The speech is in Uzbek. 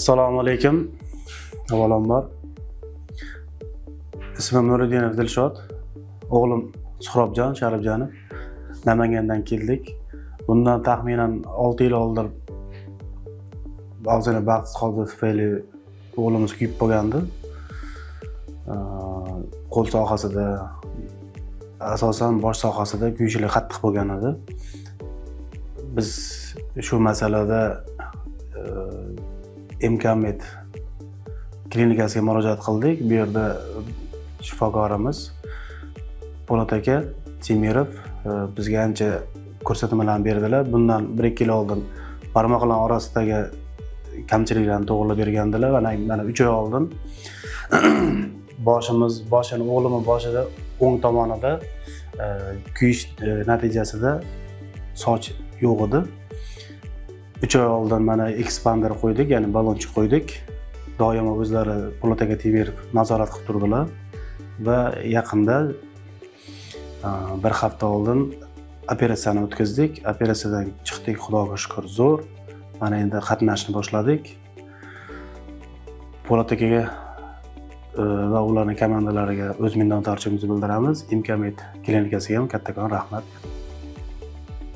Assalomu alaykum. Avvalambor, ismim Nuriddinov Dilshod. O'g'lim Suhrobjon Sharifjonov. Namangandan keldik. Bundan taxminan 6 yil oldin ozgina baxtsiz hodisa tufayli o'g'limiz kuyib qolgandi. Qo'l sohasida, asosan bosh sohasida kuyishlar qattiq bo'lgan edi. Biz shu masalada MKMed klinikasiga murojaat qildik. Bu yerda shifokorimiz Po'lat aka Temirov bizga ancha ko'rsatmalarni berdilar. Bundan 1-2 yil oldin barmoqlar orasidagi kamchiliklarni to'g'irlab bergandilar. Mana 3 oy oldin boshimiz boshini, o'g'limni boshida, o'ng tomonida kuyish natijasida soch yo'q edi. 3 oy oldin mana ekspander qo'ydik, ya'ni ballonchik qo'ydik. Doimo o'zlari, Po'lat aka Temirov nazorat qilib turdilar va yaqinda, bir hafta oldin operatsiyani o'tkazdik. Operatsiyadan chiqdik, Xudoga shukur, zo'r. Mana endi qatnashni boshladik. Po'lat akaga va ularni komandalariga o'z minnatdorchiligimizni bildiramiz. Imkamed klinikasiga ham kattakon rahmat.